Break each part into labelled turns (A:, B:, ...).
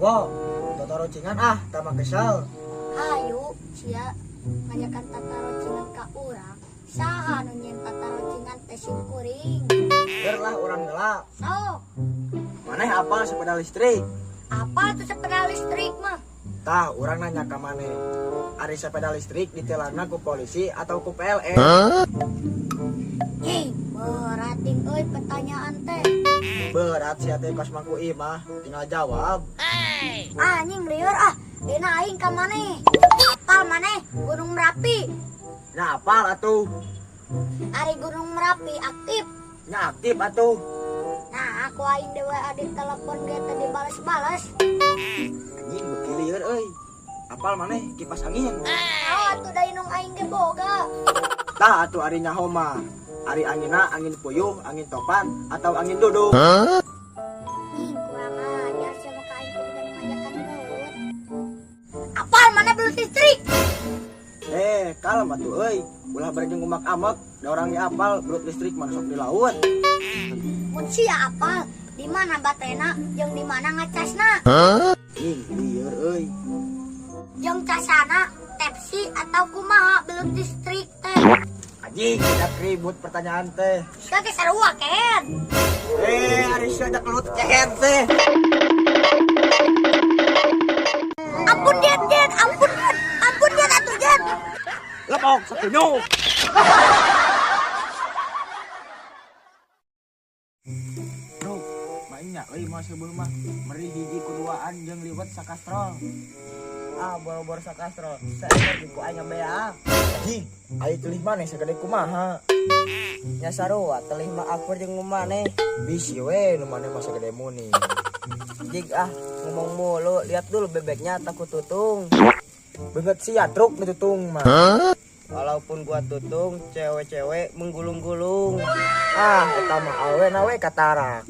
A: Wow, tatarocingan ah, tama kesal.
B: Hayu sia ngajakan tatarocingan ka urang. Saha nu nyieun tatarocingan teh sim kuring.
A: Ger lah urang heula.
B: Sok.
A: Maneh apal sepeda listrik?
B: Apal tuh sepeda listrik mah?
A: Tah, urang nanya ka maneh. Ari sepeda listrik ditilangna ku polisi atau ku PLN?
B: Hei, berat euy pertanyaan teh.
A: Berat sia teh kos mangku imah, tinggal jawab.
B: Anjing lieur ah, dina aing ka maneh. Apal maneh Gunung Merapi?
A: Nya apal atuh.
B: Ari Gunung Merapi aktif.
A: Nya aktif atuh.
B: Nah, aku aing dewe adi telepon ge teu dibales-bales.
A: Anjing beuki lieur euy. Apal maneh kipas angin?
B: Oh, atuh da indung aing ge boga.
A: Tah atuh ari nyaho mah. Ari anginna angin puyuh, angin topan, atau angin duduk.
B: Ih, kurang ajar sia mah ka aing kudu ngajakan gelut. Apal maneh belut listrik?
A: Kalem atuh euy. Ulah bari jeung umak-amek, da urang ge apal belut listrik mah sok di laut.
B: Mun sia apal, di mana baterena jeung di mana ngacasna?
A: Ih, lieur euy.
B: Jeung casana tepsi atau kumaha belut listrik teh?
A: Anjing, tidak ribut pertanyaan teh.
B: Sia ge sarua ken.
A: Ari sia da kelut kehed teh.
B: Ampun Jen, Jen, ampun Jen. Ampun Jen atuh Jen.
A: Lepok sakunyuk. Bro, mainnya euy mah seubeuh mah meri hiji kuduaan jeung liwet sakastrol. Ah, boro-boro sakastrol. Saekor di ku aing beak. Anjing, ai telih maneh sagede kumaha?
C: Nya sarua telih mah akur jeung nu maneh.
A: Bisi we nu maneh mah sagede muni.
C: Jig ah, ngomong mulu, lihat dulu bebeknya takut tutung.
A: Beungeut sia truk nu tutung mah.
C: Walaupun gua tutung, cewek-cewek menggulung-gulung.
A: Ah, eta mah awena we katarak.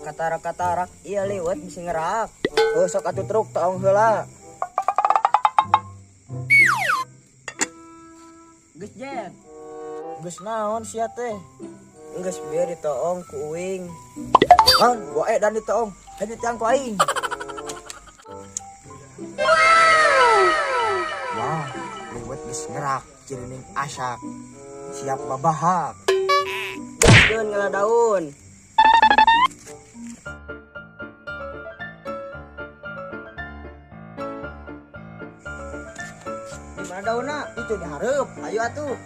C: Katarak-katarak, iya liwet bisa ngerak.
A: Oh, sok atuh truk toong heula.
C: Geus Jen.
A: Geus naon sia teh?
C: Geus bieu ditoong ku uing.
A: Hah, wae dan ditoong. Hayu ditiang ku aing. Wah, liwet geus ngerak, cirining asak. Siap babahak.
C: Gaskeun ngala daun. Di mana daunna?
A: Itu dihareup.
C: Ayo atuh.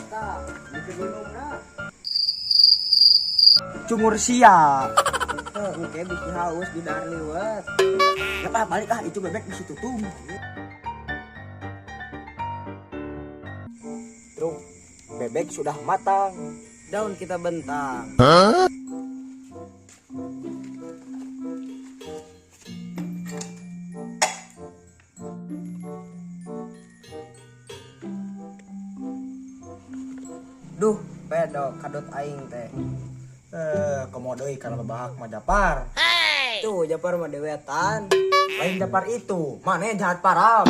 C: Tah, di gunungna.
A: Cungur sia.
C: Heuh, engke bisi haus di dahar liwet.
A: Ya pak, balik ah, itu bebek bisi tutung. Truk, bebek sudah matang.
C: Daun kita bentang. Duh, pedo kadot aing teh.
A: Komo deui kana babahak mah Japar.
C: Tuh, Japar mah dewetan.
A: Lain Japar itu, maneh jahat parah.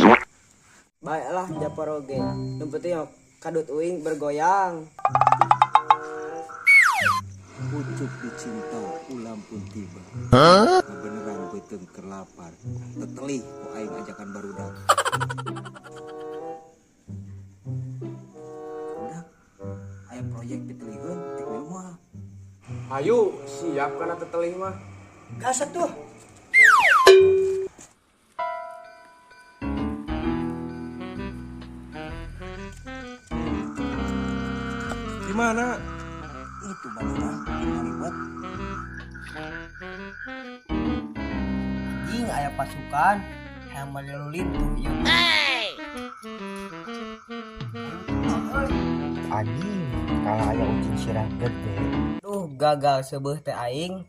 C: Baiklah Japar oge. Nu penting kadut uing bergoyang.
D: Pucuk dicinta ulam pun tiba. Beneran beuteung keur lapar. Tetelih ku aing ajakan barudak. Budak, aya proyek ditelihkeun tik minum mah.
E: Ayo, siap kana tetelih mah.
A: Gas atuh.
E: Di mana?
D: Itu barudak ngaliwet.
C: Anjing aya pasukan hayang malilu lintuh ieu.
A: Anjing, kalah aya ucing sirah gede.
C: Duh, gagal seubeuh teh aing.